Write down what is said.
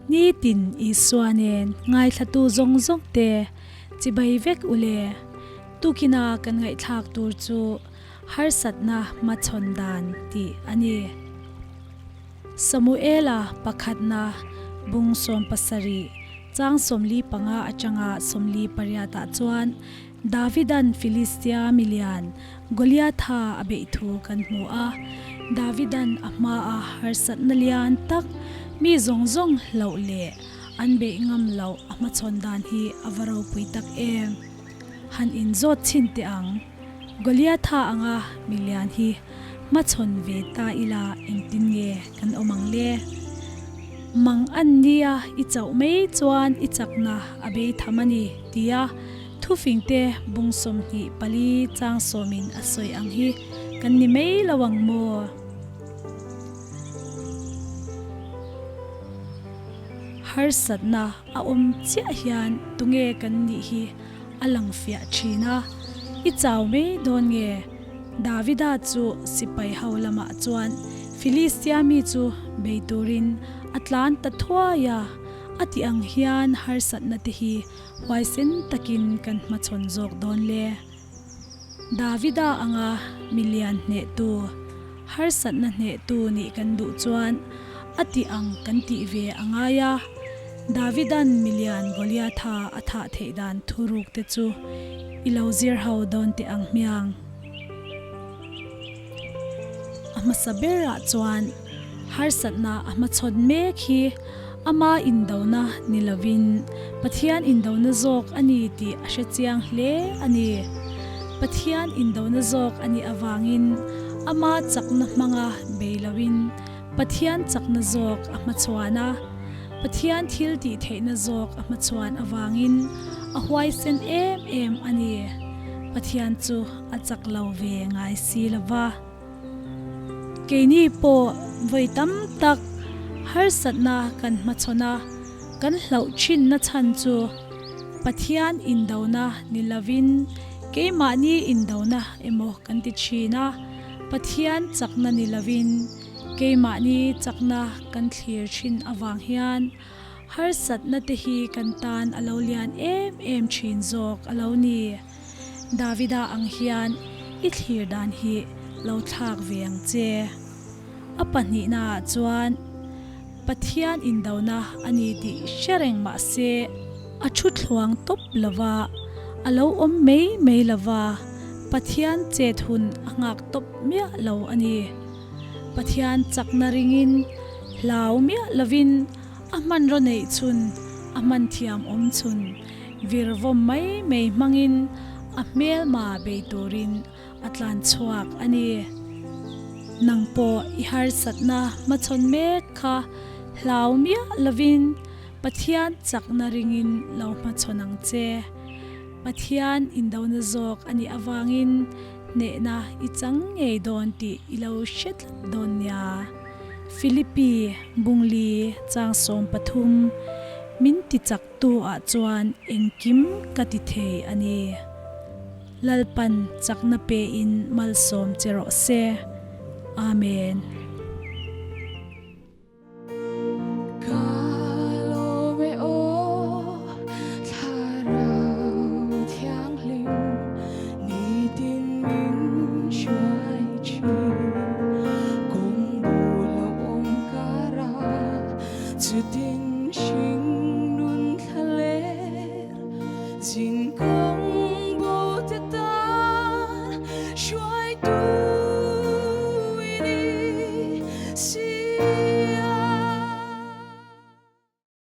Nitin Isua nen ngaithlatu zawng zawng te chibai vek u le. Tukina kan ngaihthlak tur chu harsatna hmachhawn dan tih a ni. Samuela pakhatna bung 17 chang 45 atanga 48 ah chuan Davidan Filistia milian Goliatha a beih thu kan hmu a. Davidan a hmaa harsatna lian tak mi zawng zawng hlauh leh an beih ngam loh a hmachhawn dan hi a va ropui tak em! Han inzawt chhin teh ang. Goliatha anga milian hi hmachhawn ve ta ila engtin nge kan awm ang le? Mang an nia i chauh mai chuan i chakna a bei tham a ni tia thufingte bung 24 chang sawmin a sawi ang hi kan ni mai lo ang maw? Harsatna a awm chiah hian tunge kan nih hi a lang fiah thin a, i chau mai dawn nge? Davida chu sipai ho lamah chuan Filistia mi chu bei turin a tlan ta thuai a, a tih ang hian harsatna te hi huaisen takin kan hmachhawn zawk dawn le. Davida anga milian hnehtu, harsatna hnehtu nih kan duh chuan a tih ang kan tih ve a ngai a. Davidan milian Goliatha a thah theih dan thuruk te chu i lo zir ho dawn teh ang hmiang. A hmasa berah chuan harsatna a hmachhawn mek hi ama indona ni lovin Pathian indona zawk a ni tih a hre chiang hle a ni. Pathian indona zawk a nih avangin ama chakna hmanga bei loin Pathian chakna zawk a hmachhuan a, Pathian thil tih theihna zawk a hmachhuan avangin a huaisen em em a ni. Pathian chu a chak lo ve ngai si lo va. Keini pawh vawi tam tak harsatna kan hmachhawn a, kan hlauh thinna chhan chu Pathian indona ni lovin keimahni indona emaw kan ti thin a, Pathian chakna ni lovin keimahni chakna kan thlir thin avang hian harsatna te hi kan tan a lo lian em em thin zawk a lo ni. Davida ang hian i thlir dan hi lo thlak ve ang che. A pahnihna ah chuan Pathian indona a ni tih hre reng mah se a thu thluang tawp lova, a lo awm mai mai lova, Pathian chet hun a nghak tawp miah lo a ni. Pathian chakna ringin hlau miah lovin a hmanraw neih chhun a hman thiam awm chhun vir vawm mai mai hmangin a hmelma bei turin a tlan chhuak a ni. Nang pawh i harsatna hmachhawn mek kha hlau miah lovin Pathian chakna ringin lo hmachhawn ang che. Pathian indona zawk a nih avangin hnehna i chang ngei dawn tih i lo hre tlat dawn nia. Philippi Bungli chang 13 min ti chak tu ah chuan engkim ka ti thei a ni. Lalpan chakna pe in malsawm che rawh se. Amen. Ka lawm e aw Thlarau Thianghlim nitin min hruai thin. Kawng bul a awm kara chutin hring nun thla ler zin kawng.